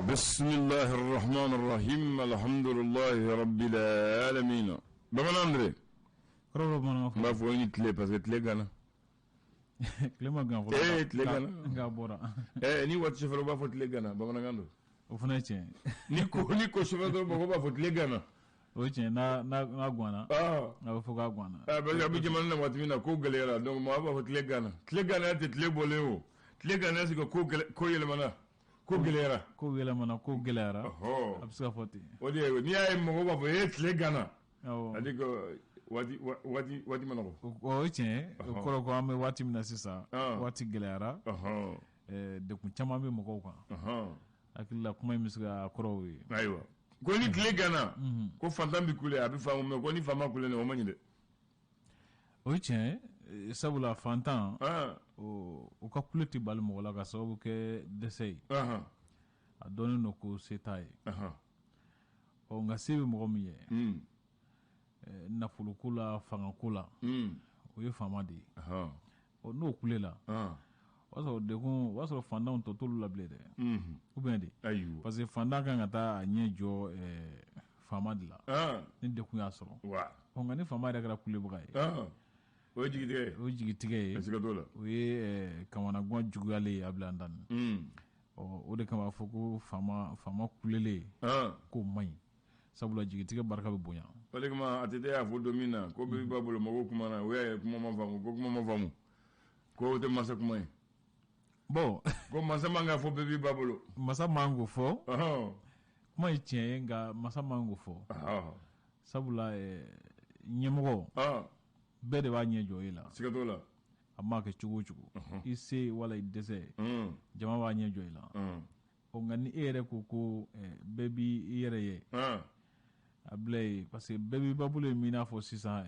Bisimilahi rahman rahim alhamdulilahi rabbil alamin. Bamanan Andre. Kɔrɔ bamanankan N b'a fɔ i ni tile parce que tile ganna. Tile ma gan fɔlɔ. Ee tile ganna. Nka bɔra. Ɛɛ ni waati sofɛrɛ b'a fɔ tile ganna, bamanankan don. O fana ye tiɲɛ ye. Ni ko sofɛrɛ dɔrɔn mɔgɔw b'a fɔ tile ganna. O ye tiɲɛ n'a n'a n'a ganna. A bɛ fɔ k'a ganna. Parce que a bɛ jamana na waati min na ko gɛlɛyara, donc mɔgɔ b'a fɔ tile ganna. Tile ganna tɛ tile bɔlen o. Tile ganna c'est que ko gɛlɛ ko yɛlɛmana. Ko gɛlɛyara. Ko yɛlɛmana, ko gɛlɛyara. A bɛ se ka fɔ ten. O de ye n'i y'a ye mɔgɔw b'a fɔ e tile ganna. Awɔ. C'est à dire que waati waati waati ma nɔgɔn. O ye tiɲɛ ye. O kɔrɔ ko an bɛ waati min na sisan. Waati gɛlɛyara. Degun caman bɛ mɔgɔw kan. Hakili la kuma in bɛ se ka kɔrɔw ye. Ayiwa, ko ni tile ganna, ko fantan bɛ kule, a bɛ faamu, mais ko ni faama kule o man ɲi dɛ. O ye tiɲɛ ye, sabula fantan, o ka kule tɛ bali mɔgɔ la ka sababu kɛ dɛsɛ ye. A dɔnnen don ko se t'a ye. Ɔ nka se bɛ mɔgɔ min ye nafoloko la, fangako la, o ye faama de ye. Ɔ n'o kulela, o b'a sɔrɔ degun, o b'a sɔrɔ fantanw tɔ t'olu la bilen dɛ. Ou bien de. Ayiwa. Parce que fantan kan ka taa a ɲɛ jɔ faama de la. Ni degun y'a sɔrɔ. Ɔ nka ni faama yɛrɛ kɛra kulebaga ye. O ye jigitigɛ ye. O ye jigitigɛ ye. Siga t'o la. O ye kamanagan juguyalen ye a bila an dan. Ɔ o de kama a fɔ ko faama kulelen, k'o man ɲi. Sabula jigitigɛ barika bɛ bonya. O de kama ATT y'a fɔ don min na ko bɛɛ b'a bolo, mɔgɔw kumana, o y'a ye kuma ma faamu, ko kuma ma faamu, ko o tɛ masa kuma ye. Bon. Ko masa man k'a fɔ bɛɛ b'i ba bolo. Masa man k'o fɔ. Kuma ye tiɲɛ ye, nka masa man k'o fɔ. Sabula ɲɛmɔgɔ, bɛɛ de b'a ɲɛ jɔ e la. Siga t'o la. A m'a kɛ cogo o cogo. I se wala i dɛsɛ. Jama b'a ɲɛ jɔ i la. Ɔ nka ni e yɛrɛ ko bɛɛ b'i yɛrɛ ye. A bila yen parce que bɛɛ b'i ba bolo ye min n'a fɔ sisan,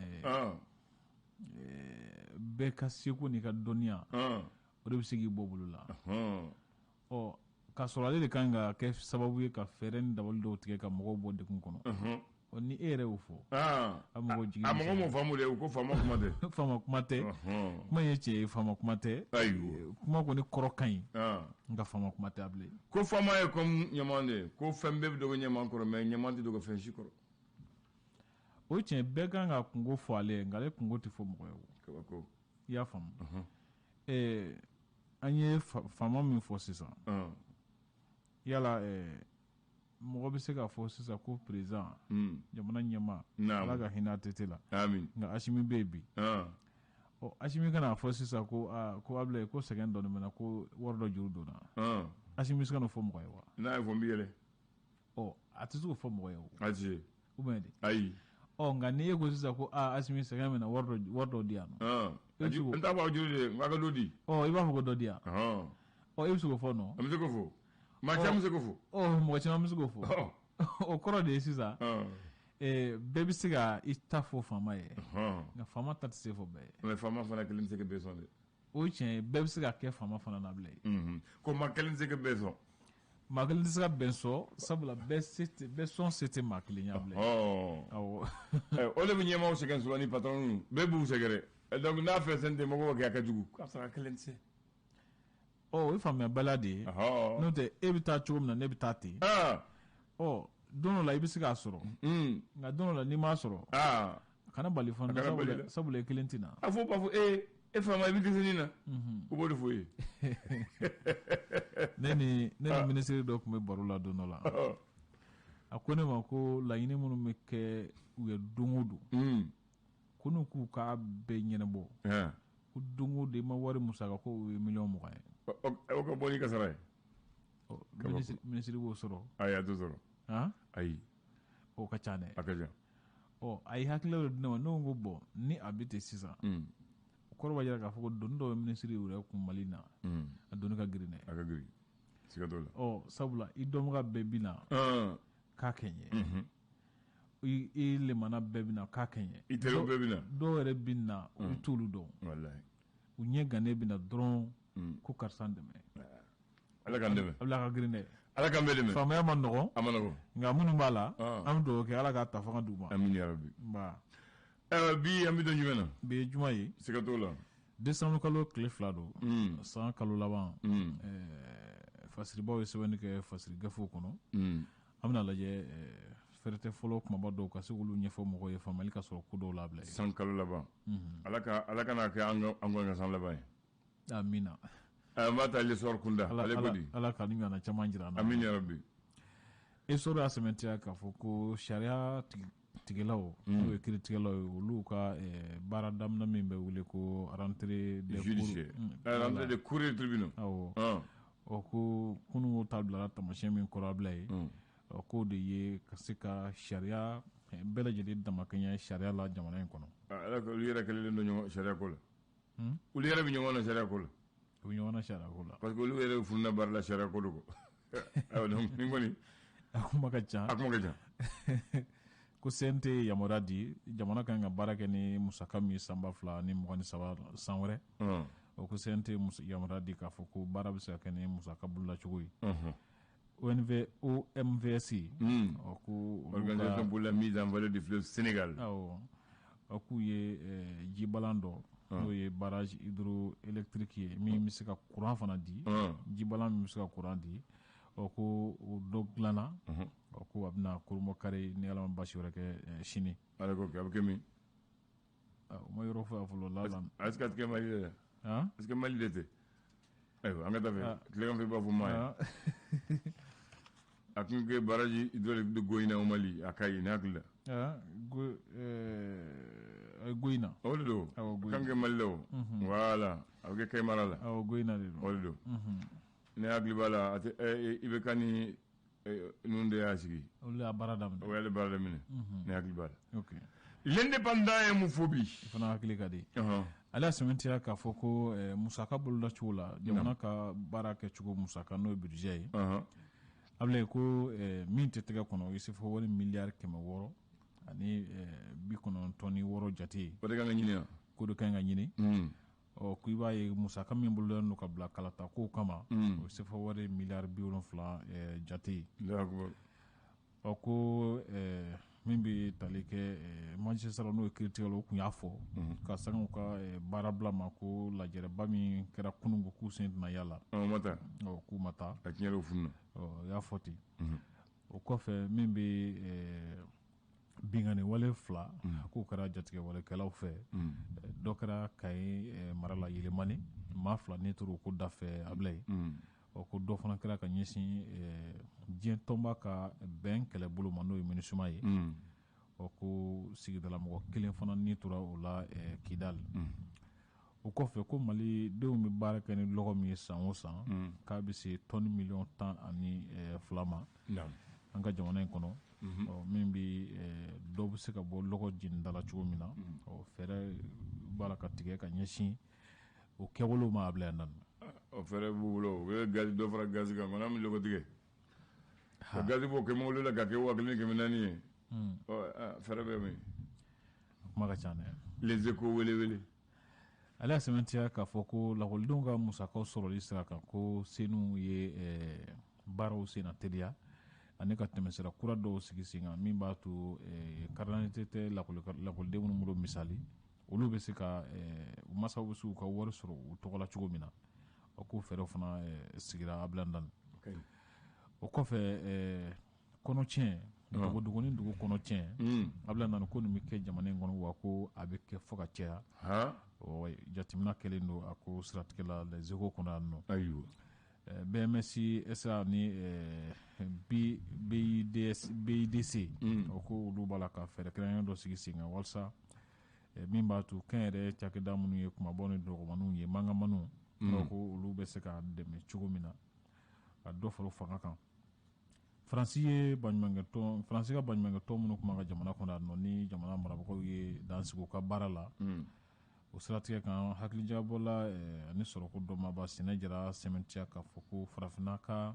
bɛɛ ka seko n'i ka dɔnniya, o de bɛ se k'i bɔ bolo la. Ɔ k'a sɔrɔ ale de kan ka kɛ sababu ye ka fɛɛrɛ ni dabali dɔw tigɛ ka mɔgɔw bɔ degun kɔnɔ. Ɔ ni e yɛrɛ y'o fɔ. A mɔgɔ jigi. A mɔgɔ m'o faamu dɛ, u ko faama kuma tɛ. Faama kuma tɛ. Kuma ye tiɲɛ ye, faama kuma tɛ. Ayiwa. Kuma kɔni kɔrɔ ka ɲi. Nka faama kuma tɛ a bilen. Ko faama ye comme ɲaman de ye, ko fɛn bɛɛ bɛ dogo ɲaman kɔrɔ, mais ɲaman tɛ dogo fɛn si kɔrɔ. O ye tiɲɛ, bɛɛ kan ka kunko fɔ ale ye, nka ale kunko tɛ fɔ mɔgɔ ye o. Kabako. I y'a faamu. An ye faama min fɔ sisan. Yala mɔgɔ bɛ se k'a fɔ sisan ko président, jamana ɲɛmaa, Ala ka hinɛ ATT la. Amin. Nka Asimi bɛ yen bi. Ɔ Asimi kana fɔ sisan ko aa ko Abilaye ko sɛgɛn dɔɔnin bɛ n na, ko wari dɔ juru donna. Asimi bɛ se ka n'o fɔ mɔgɔ ye wa? N'a ye fɔ n bɛ yɛlɛ. Ɔ a tɛ se k'o fɔ mɔgɔ ye o. A tɛ se. Ou bien de. Ayi. Ɔ nka ni e ko sisan ko aa Asimi sɛgɛn bɛ n na, wari dɔ di yan nɔ. N t'a fɔ aw juru de ye, n k'a ka dɔ di. Ɔ i b'a fɔ ko dɔ di yan. Ɔ e bɛ se k'o fɔ nɔ? An bɛ se k'o fɔ. Maa caman bɛ se k'o fɔ. Ɔ mɔgɔ caman bɛ se k'o fɔ. O kɔrɔ de ye sisan, bɛɛ bɛ se ka i ta fɔ faama ye, nka faama ta tɛ se fɔ bɛɛ ye. Mais faama fana kelen tɛ se ka bɛɛ sɔn dɛ. O ye tiɲɛ ye, bɛɛ bɛ se ka kɛ faama fana na bilen. Ko maa kelen tɛ se ka bɛɛ sɔn. Maa kelen tɛ se ka bɛɛ sɔn, sabula bɛɛ sɔn se tɛ maa kelen ye bilen. Awɔ. O de bɛ ɲɛmaaw sɛgɛn souvent ni patron bɛɛ b'u sɛgɛrɛ. Donc n'a fɛn fɛn tɛ mɔgɔw kɛ a ka jugu k'a sɔrɔ a kelen tɛ se. Ɔ o ye faamuyabaliya de ye. N'o tɛ e bɛ taa cogo min na, ne bɛ taa ten. Ɔ don dɔ la i bɛ se k'a sɔrɔ. Nka don dɔ la n'i m'a sɔrɔ. A kana bali fana, sabula i kelen tɛ na. A fɔ b'a fɔ e faama i bɛ dɛsɛ nin na. U b'o de fɔ i ye. Ne ni minisiri dɔ tun bɛ baro la don dɔ la. A ko ne ma ko laɲini minnu bɛ kɛ u ye don o don. Ko n'u k'u k'a bɛɛ ɲɛnabɔ. Ko don o don i ma wari musaka ko o ye miliyɔn 20 ye. O ka bɔ n'i ka sara ye. Minisiri b'o sɔrɔ. Ayi, a t'o sɔrɔ. Ayi. O ka ca dɛ. A ka ca. Ɔ a ye hakilila dɔ di ne ma, ne ko bon ni a bɛ ten sisan. O kɔrɔ b'a jira k'a fɔ ko doni dɔ bɛ minisiri yɛrɛ kun Mali na. A doni ka girin dɛ. A ka girin. Siga t'o la. Ɔ sabula i dɔnbaga bɛɛ bɛ na. K'a kɛ n ye. I lemana bɛɛ bɛ na k'a kɛ n ye. I teriw bɛɛ bɛ na. Dɔw yɛrɛ bɛ na, i t'olu dɔn. Walahi. U ɲɛ gannen bɛ na dɔrɔn ko karisa n dɛmɛ. Ala k'an dɛmɛ. Ala ka girin dɛ. Ala k'an bɛɛ dɛmɛ. Faamaya ma nɔgɔn. A ma nɔgɔn. Nka minnu b'a la, an bɛ dugawu kɛ Ala k'a ta fanga d'u ma. Amina yarabi. Nba. Bi an bɛ don jumɛn na? Bi ye juma ye. Siga t'o la. Décembre kalo tile 2 don. San kalo laban. Fasiribaw ye sɛbɛnni kɛ fasiri gafew kɔnɔ. An bɛna lajɛ fɛrɛ tɛ fɔlɔ kumaba dɔw ka se k'olu ɲɛfɔ mɔgɔw ye, faamuyali ka sɔrɔ ko dɔw la bila. San kalo laban. Ala kana kɛ an ka san laban ye. Amina. An b'a ta L'Essor kunda. Ale ko di? Ala ka ni ɲɔgɔnna caman jira an na. Amin ya rabbi. Essor y'a sɛmɛntiya k'a fɔ ko sariya tigɛlaw, n'o ye kiiritigɛlaw ye, olu ka baara daminɛ min bɛ wele ko rentrée des judiciaire, rentrée des cours et tribunaux. Awɔ. Ɔ ko kununko ta bilara taamasiyɛn min kɔrɔ a bila ye, ɔ k'o de ye ka se ka sariya bɛɛ lajɛlen damakɛɲɛ sariya la jamana in kɔnɔ. Ala olu yɛrɛ kɛlen don ɲɔgɔn sariya ko la. Olu yɛrɛ bɛ ɲɔgɔn na sariya ko la. U bɛ ɲɔgɔn na sariya ko la. Parce que olu yɛrɛ fununa baara la sariya ko de kɔ. Ayiwa, donc nin kɔni. A kuma ka ca. A kuma ka ca. Ko CNT ye yamaruya di, jamana kan ka baara kɛ ni musaka min ye san 2023 san wɛrɛ. O ko CNT yamaruya di k'a fɔ ko baara bɛ se ka kɛ ni musaka bololacogo ye. ONV OMVS. Ɔ ko Organisation pour la mise en valeur du fleuve Sénégal. Awɔ. O k'u ye jibalan dɔ, n'o ye barrage hydroélectrique ye min bɛ se ka courant fana di. Jibalan min bɛ se ka courant di. Ɔ ko o dɔ dilanna. Ɔ ko a bɛna kurunbɔ ni Ala ma baasi wɛrɛ kɛ sini. Ala ko kɛ a bɛ kɛ min? O ma yɔrɔ fɔ fɔlɔ la. Est-ce que a tɛ kɛ Mali de la? Est-ce que Mali de tɛ? Ayiwa, an ka taa fɛ tilegan fɛ i b'a fɔ maa ye. A tun kɛ barrage hydraulique de Goïna au Mali, a ka ɲi ne hakili la. Goïna. O de don. Kan kɛ Mali la o. Voilà, a bɛ kɛ Kayi mara la. Awɔ, Goïna de don. O de don. Ne hakili b'a la, a tɛ IBK ni ninnu de y'a sigi. Olu y'a baara daminɛ. O y'ale baara daminɛ. Ne hakili b'a la. Ok. L'Indépendant ye mun fɔ bi? O fana hakili ka di. Ale y'a sɛmɛntiya k'a fɔ ko musaka bololacogo la, jamana ka baara kɛcogo musaka, n'o ye budget ye. Abulaye, ko min tɛ tɛgɛ kɔnɔ, o ye sefa wari miliyari 696 jate ye. O de kan ka ɲini wa? K'o de kan ka ɲini. Ɔ ko i b'a ye musaka min bolodalen don ka bila kalata kow kama, o ye sefa wari miliyari 70 jate ye. Ɔ ko min bɛ tali kɛ magistrat, n'o ye kiiritigɛlaw, o tun y'a fɔ ka sanga u ka baarabila ma ko lajɛrɛba min kɛra kunun, k'u sen tɛna y'a la. O ma taa. Ɔ k'u ma taa. A tiɲɛna, o fununa. Ɔ u y'a fɔ ten. O kɔfɛ, min bɛ binkanni wale fila k'o kɛra jatigɛwalekɛlaw fɛ, dɔ kɛra Kayi mara la Yelimani, maa 2 ne tora o ko da fɛ Abulaye. Ɔ ko dɔ fana kɛra ka ɲɛsin diɲɛ tɔnba ka bɛn kɛlɛbolo ma, n'o ye MINUSMA ye. Ɔ ko sigidala mɔgɔ kelen fana ni tora o la Kidali. O kɔfɛ, ko Malidenw bɛ baara kɛ ni lɔgɔ min ye san o san, k'a bɛ se tɔni miliyɔn 12 ma an ka jamana in kɔnɔ. Ɔ min bɛ dɔ bɛ se ka bɔ lɔgɔ jenida la cogo min na, ɔ fɛɛrɛ b'a la ka tigɛ ka ɲɛsin o kɛwalew ma a bila yan nɔ. O fɛɛrɛ b'u bolo, u bɛ gazi dɔ fara gazi kan, kɔnɔ an bɛ lɔgɔ tigɛ ka gazi b'o kɛ mobili la ka kɛ 1400 ye. Ɔ fɛɛrɛ bɛ min? Kuma ka ca dɛ. Les Échos wele wele. Ale y'a sɛmɛntiya k'a fɔ ko lakɔlidenw ka musakaw sɔrɔli sira kan, ko SENU ye baaraw senna teliya ani ka tɛmɛsira kura dɔw sigi sen kan min b'a to carte d'identité tɛ lakɔliden minnu bolo, misali, olu bɛ se ka u masaw bɛ se k'u ka wari sɔrɔ u tɔgɔ la cogo min na. O ko fɛɛrɛw fana sigira Abilandan. O kɔfɛ, kɔnɔtiɲɛ, dogodogonin dugu kɔnɔtiɲɛ, Abilandan, ko nin bɛ kɛ jamana in kɔnɔ, wa ko a bɛ kɛ fo ka caya. Jateminɛ kɛlen don a ko siratigɛ la Les Échos kɔnɔ yan nɔ. Ayiwa. BMS SA ni BIDS BIDC, o ko olu b'a la ka fɛɛrɛ kɛrɛnkɛrɛn dɔ sigi sen kan walasa min b'a to kɛnyɛrɛye cakɛda minnu ye kumabaw ni dɔgɔmanninw ye, mankanmaniw, ko olu bɛ se ka dɛmɛ cogo min na ka dɔ fara u fanga kan. Faransi ye baɲumankɛtɔn, Faransi ka baɲumankɛtɔn minnu tun b'an ka jamana kɔnɔ yan nɔ, ni jamana marabagaw ye dan sigi u ka baara la, o siratigɛ kan, hakilijagabɔ la ani sɔrɔko dɔnbaaba Sɛnɛ Jara sɛmɛntiya k'a fɔ ko farafinna ka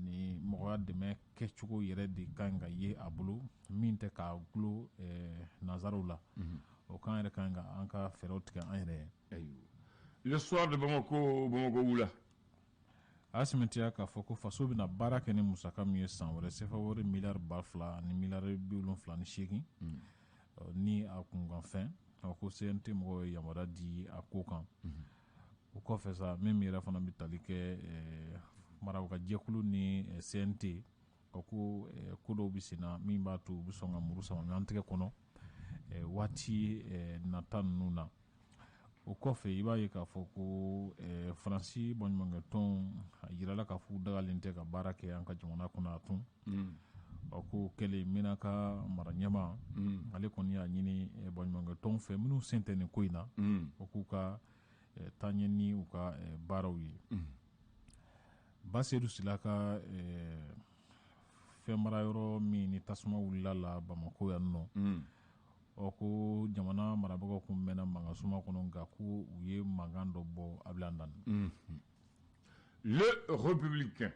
ni mɔgɔya dɛmɛ kɛcogo yɛrɛ de kan ka ye a bolo, min tɛ k'a gulo nanzaraw la. O kan yɛrɛ kan ka an ka fɛɛrɛw tigɛ an yɛrɛ ye. Le Soir de Bamako, Bamako wula. A y'a sɛmɛntiya k'a fɔ ko faso bɛna baara kɛ ni musaka min ye san wɛrɛ, sefa wari miliyari 2000 ani miliyari 78, ni a kunkanfɛn, ko CNT mɔgɔw ye yamaruya di a ko kan. O kɔfɛ sa, min yɛrɛ fana bɛ tali kɛ Marabagaw ka jɛkulu ni CNT o ko ko dɔw bɛ sen na min b'a to u bɛ sɔn ka muru sama ɲɔgɔn tɛgɛ kɔnɔ waati nata ninnu na. O kɔfɛ, i b'a ye k'a fɔ ko Faransi baɲumankɛtɔn a yirala k'a fɔ u dagalen tɛ ka baara kɛ an ka jamana kɔnɔ a tun. Ɔ ko kɛlen, Menaka mara ɲɛmaa, ale kɔni y'a ɲini baɲumankɛtɔn fɛ minnu sen tɛ nin ko in na, o k'u ka taa ɲɛ ni u ka baaraw ye. Basedu Sila ka fɛn mara yɔrɔ min ni tasuma wulila la Bamakɔ yan nɔ, ɔ ko jamana marabagaw kun mɛnna mankan suma kɔnɔ, nka ko u ye mankan dɔ bɔ Abilan. Le Républicain.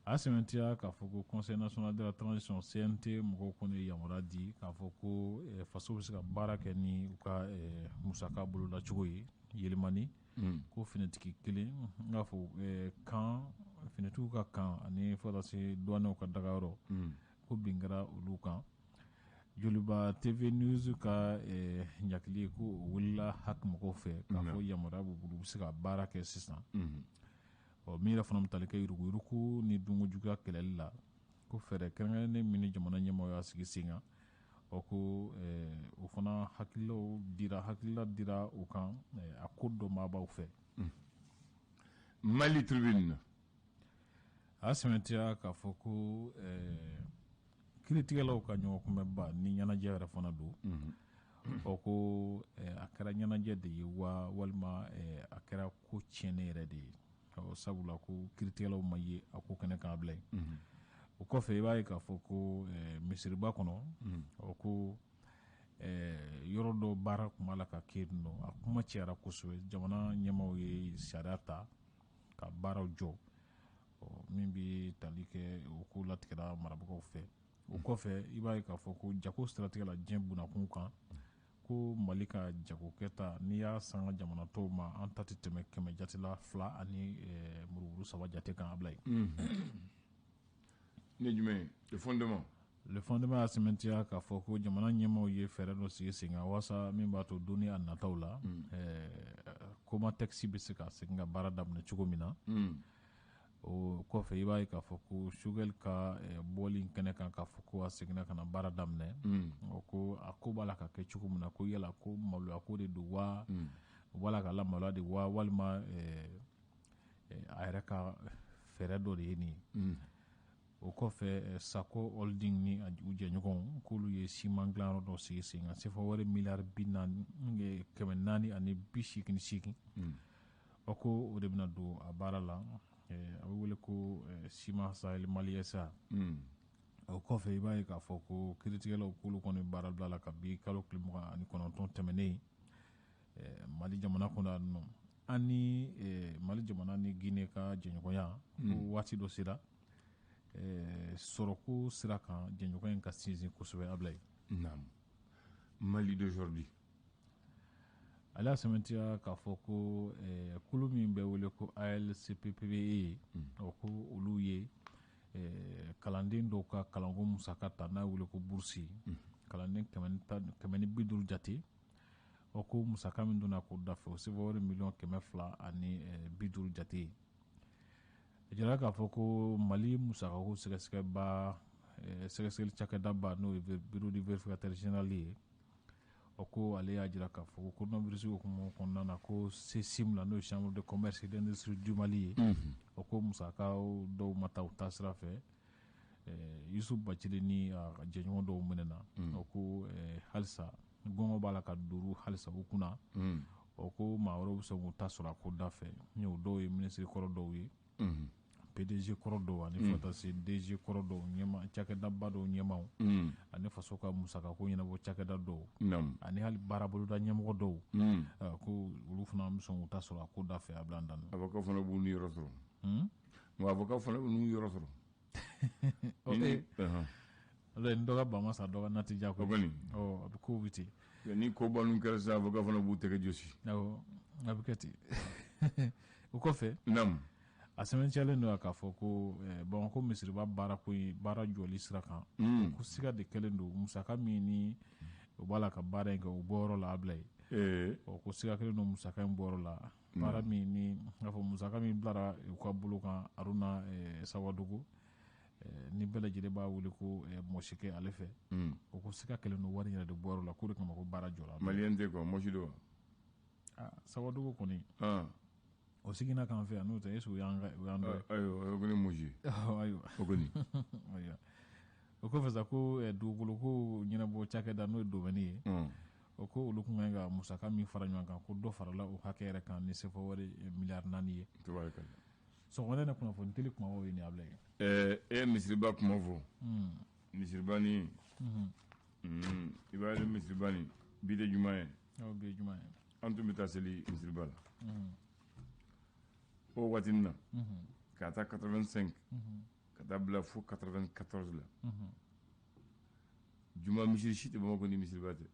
A sɛmɛntiya k'a fɔ ko Conseil national de la transition, CNT mɔgɔw kɔni ye yamaruya di k'a fɔ ko faso bɛ se ka baara kɛ ni u ka musaka bolodacogo ye Yelimani. Ko finitigi kelen n k'a fɔ kan finitigiw ka kan ani fo ka taa se douaniers ka dagayɔrɔ, ko bin kɛra olu kan. Joliba TV News ka ɲakili ko o wulila HAC mɔgɔw fɛ k'a fɔ yamaruya b'u bolo, u bɛ se ka baara kɛ sisan. Ɔ min yɛrɛ fana bɛ tali kɛ yuruguyurugu ni dunkojuguya kɛlɛli la, ko fɛɛrɛ kɛrɛnkɛrɛnnen min ni jamana ɲɛmaaw y'a sigi sen kan, ɔ ko o fana hakililaw dira, hakilila dira o kan a ko dɔnbaabaw fɛ. Mali Tribune. A sɛmɛntiya k'a fɔ ko kiiritigɛlaw ka ɲɔgɔn kunbɛnba ni ɲɛnajɛ yɛrɛ fana don. Ɔ ko a kɛra ɲɛnajɛ de ye wa, walima a kɛra ko tiɲɛnen yɛrɛ de ye? Ɔ sabula ko kiiritigɛlaw ma ye a ko kɛnɛ kan bila yen. O kɔfɛ, i b'a ye k'a fɔ ko misiriba kɔnɔ, ɔ ko yɔrɔ dɔ baara tun b'a la ka kɛ yen nɔ, a kuma cayara kosɛbɛ. Jamana ɲɛmaaw ye sariya ta ka baaraw jɔ. Ɔ min bɛ tali kɛ o ko latigɛra marabagaw fɛ. O kɔfɛ, i b'a ye k'a fɔ ko jago siratigɛ la, diɲɛ bunakun kan, ko Mali ka jagokɛta, n'i y'a sanga jamana tɔw ma, an ta tɛ tɛmɛ 100 jatela 2 ani murumuru 3 jate kan a bila yen. Ne jumɛn? Le Fondement. Le Fondement y'a sɛmɛntiya k'a fɔ ko jamana ɲɛmaaw ye fɛɛrɛ dɔ sigi sen kan walasa min b'a to don ni a nataw la, Comatex bɛ se ka segin ka baara daminɛ cogo min na. O kɔfɛ, i b'a ye k'a fɔ ko Choguel ka bɔli kɛnɛ kan k'a fɔ ko a seginna ka na baara daminɛ, o ko a ko b'a la ka kɛ cogo min na, ko yala ko maloya ko de don wa, o b'a la ka lamaloya de wa, walima a yɛrɛ ka fɛɛrɛ dɔ de ye nin ye? O kɔfɛ, Sako Holding ni u jɛɲɔgɔnw k'olu ye siman dilanyɔrɔ dɔ sigi sen kan, sefa wari miliyari 40, 488, o ko o de bɛna don a baara la. A bɛ wele ko Ciment Sahel Mali SA. O kɔfɛ, i b'a ye k'a fɔ ko kiiritigɛlaw k'olu kɔni baara bila la kabi kalo tile 29 tɛmɛnen Mali jamana kɔnɔ yan nɔ. An ni Mali jamana ni Guinée ka jɛɲɔgɔnya, ko waati dɔ sera sɔrɔko sira kan, jɛɲɔgɔnya in ka sinsin kosɛbɛ, Abulayi. Naam. Mali d'aujourd'hui. Ale y'a sɛmɛntiya k'a fɔ ko kulu min bɛ wele ko ALCPPE, o ko olu ye kalanden dɔw ka kalanko musaka ta n'a wele ko bourse, kalanden 150 jate. O ko musaka min donna k'o da fɛ, o sefa wari miliyɔn 250 jate. A jira k'a fɔ ko Mali musakako sɛgɛsɛgɛba, sɛgɛsɛgɛli cakɛdaba, n'o ye Bureau du vérificateur général ye, o ko ale y'a jira k'a fɔ ko coronavirus hukumu kɔnɔna na, ko CECIM la, n'o ye Chambre de commerce et d'industrie du Mali ye, o ko musakaw dɔw ma taa u taasira fɛ. Yusuf Bacili ni a jɛɲɔgɔn dɔw minɛna. O ko halisa gɔngɔ b'a la ka duuru halisa u kunna. O ko maa wɛrɛw bɛ se k'u ta sɔrɔ a ko da fɛ, ni o dɔw ye minisiri kɔrɔ dɔw ye, PDG kɔrɔ dɔw ani fo ka taa se DG kɔrɔ dɔw ɲɛma, cakɛdaba dɔw ɲɛmaw, ani faso ka musakako ɲɛnabɔ cakɛda dɔw, ani hali baara boloda ɲɛmɔgɔ dɔw, ko olu fana bɛ sɔn k'u ta sɔrɔ a ko da fɛ, a bila dan. Avocat fana b'u ni yɔrɔ sɔrɔ. Nka avocat fana b'u n'u yɔrɔ sɔrɔ. Ni dɔ ka ban ma sa, dɔ ka nati diya. O kɔni. Ɔ a bɛ kow bɛ ten. Ni koba ninnu kɛra sisan, avocat fana b'u tɛgɛ jɔsi. Awɔ, a bɛ kɛ ten. O kɔfɛ, a sɛbɛntiyalen don k'a fɔ ko Bamakɔ misiriba baarako in, baara jɔli sira kan, ko siga de kɛlen don musaka min ni u b'a la ka baara in kɛ, o bɔyɔrɔ la, a bila yen. Ɔ ko siga kɛlen don musaka in bɔyɔrɔ la. Baara min ni n'a fɔ musaka min bilara u ka bolo kan Haruna Sawadogo, ni bɛɛ lajɛlen b'a wele ko mɔsikɛ ale fɛ, o ko sika kɛlen don wari yɛrɛ de bɔyɔrɔ la, k'o de kama ko baara jɔra. Maliyɛn tɛ quoi, mɔsi don. Sawadogo kɔni, o seginna k'an fɛ yan, n'o tɛ est-ce que o y'an dɔ ye? Ayiwa, o kɔni mɔsi. Ayiwa. O kɔni. Ayiwa. O kɔfɛ sa, ko dugukolo ko ɲɛnabɔ cakɛda, n'o ye domaine ye, o ko olu kun kan ka musaka min fara ɲɔgɔn kan, ko dɔ farala o hakɛ yɛrɛ kan ni sefa wari miliyari 4 ye. Sɔgɔmada in kunnafoni teli kumabaw ye nin Abulaye. E ye misiriba kuma fɔ. Misiriba ni, i b'a ye misiriba ni bi de juma ye. Awɔ, bi ye juma ye. An tun bɛ taa seli misiriba la. O waati min na, ka taa 85 ka taa bila fo 94 la. Juma misiri si tɛ Bamakɔ ni misiriba tɛ.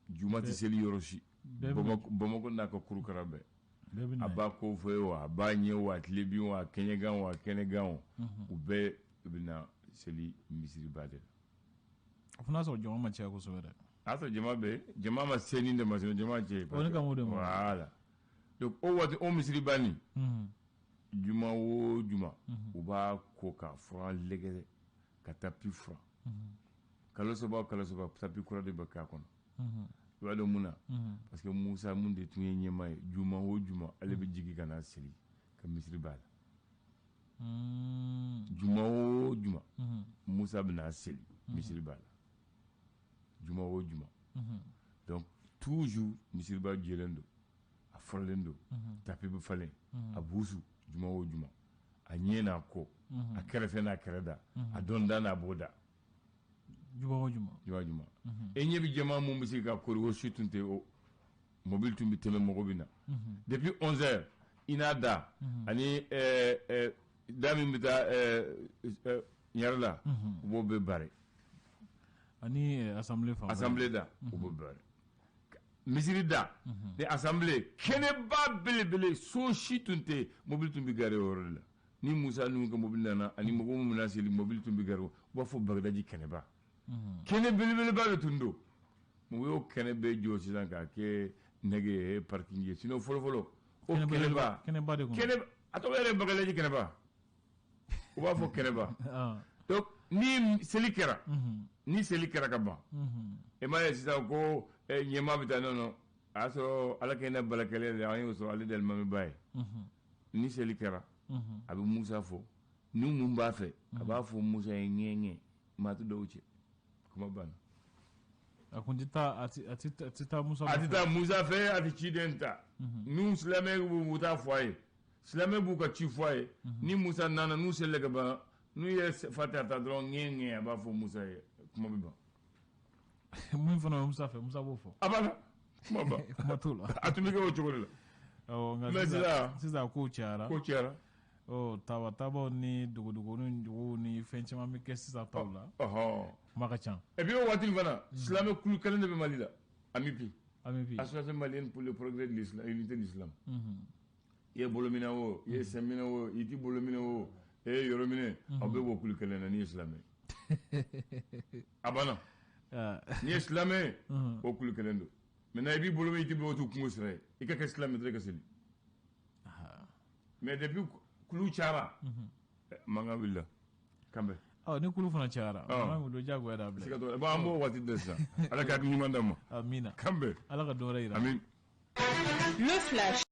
Juma tɛ seli yɔrɔ si. Bamakɔ n'a ka kurukara bɛɛ. A b'a ko fɔ ye wa, a b'a ɲɛ wa, a tilebin wa, a kɛɲɛgan wa, a kɛnɛgan wa, u bɛɛ bɛna seli misiriba de la. O fana y'a sɔrɔ jama ma caya kosɛbɛ dɛ. A y'a sɔrɔ jama bɛ, jama ma se ni de ma se, jama cɛ. O ne ka m'o de ma. Voilà. Donc o waati o misiriba nin, juma o juma, u b'a ko ka furan lɛgɛrɛ, ka tapis furan. Kalo saba o kalo saba, tapis kura de bɛ k'a kɔnɔ. I b'a dɔn mun na? Parce que Musa mun de tun ye ɲɛmaa ye, juma o juma ale bɛ jigin ka na seli ka misiri b'a la. Juma o juma, Musa bɛ na seli misiri b'a la. Juma o juma. Donc toujours misiriba jɛlen don, a furalen don, tapis bɛ falen, a busu juma o juma, a ɲɛ n'a kɔ, a kɛrɛfɛ n'a kɛrɛda, a dɔnda n'a bɔda. Juma o juma. Juma o juma. E ɲɛ bɛ jama mun bɛ se ka kori, o si tun tɛ, o mobili tun bɛ tɛmɛ, mɔgɔ bɛ na. Depuis 11 heures, i n'a da ani da min bɛ taa Ɲarela la, u b'o bɛɛ bare. Ani assemblée fan. Assemblée da, u b'o bare. Misiri da ni assemblée, kɛnɛba belebele, so si tun tɛ, mobili tun bɛ gare o yɔrɔ de la. Ni Musa ninnu ka mobili nana ani mɔgɔ minnu bɛna seli, mobili tun bɛ gare, u b'a fɔ Bagadaji kɛnɛba. Kɛnɛ belebeleba de tun don. Mɔgɔ y'o kɛnɛ bɛɛ jɔ sisan k'a kɛ nɛgɛ ye, parking ye. Sinon fɔlɔ-fɔlɔ, o kɛnɛba, kɛnɛba de kun. Kɛnɛ, a tɔgɔ yɛrɛ ye Bagadaji kɛnɛba. U b'a fɔ kɛnɛba. Donc ni seli kɛra, ni seli kɛra ka ban, e m'a ye sisan ko ɲɛmaa bɛ taa, non non, a y'a sɔrɔ Ala kɛ ne balakɛlɛ de, an y'o sɔrɔ ale de alimamiba ye. Ni seli kɛra, a bɛ Musa fɔ, ni mun b'a fɛ, a b'a fɔ Musa ye ŋɛ ŋɛ, maa tɛ dɔw cɛ. Kuma banna. A kun tɛ taa, a tɛ taa Musa A tɛ taa Musa fɛ, a tɛ ciden ta. N'u silamɛ b'u taa fɔ a ye, silamɛ b'u ka ci fɔ a ye. Ni Musa nana, n'u selila ka ban, n'u ye Fatiha ta dɔrɔn, ŋɛ ŋɛ, a b'a fɔ Musa ye, kuma bɛ ban. Mun fana bɛ Musa fɛ, Musa b'o fɔ. A banna, kuma ban. Kuma t'o la. A tun bɛ kɛ o cogo de la. Awɔ, nka Mais sisan, sisan kow cayara. Kow cayara. Ɔ, taba tabaw ni dogodogonin juguw ni fɛn caman bɛ kɛ sisan taw la. Kuma ka ca. Et puis o waati fana, silamɛ kulu kelen de bɛ Mali la, AMUPI. AMUPI. Association malienne pour le progrès de l'islam, l'unité de l'islam. I ye bolo minɛ o, i ye sen minɛ o, i ti bolo minɛ o, e ye yɔrɔ minɛ, aw bɛɛ b'o kulu kelen na n'i ye silamɛ. A banna. N'i ye silamɛ, o kulu kelen don. Maintenant i b'i bolo minɛ, i ti bolo, o t'u kungo sira ye. I ka kɛ silamɛ dɔrɔn i ka seli. Mais depuis kulu cayara, mankan wulila. Kanbɛ. Ɔ, ni kulu fana cayara, mankan wulila, diyagoya da bila. Siga t'o la. Bon, an b'o waati de sisan. Ala ka hakili ɲuman d'an ma. Amina. Kanbɛ. Ala ka dɔ wɛrɛ yira. Amin. Le flash.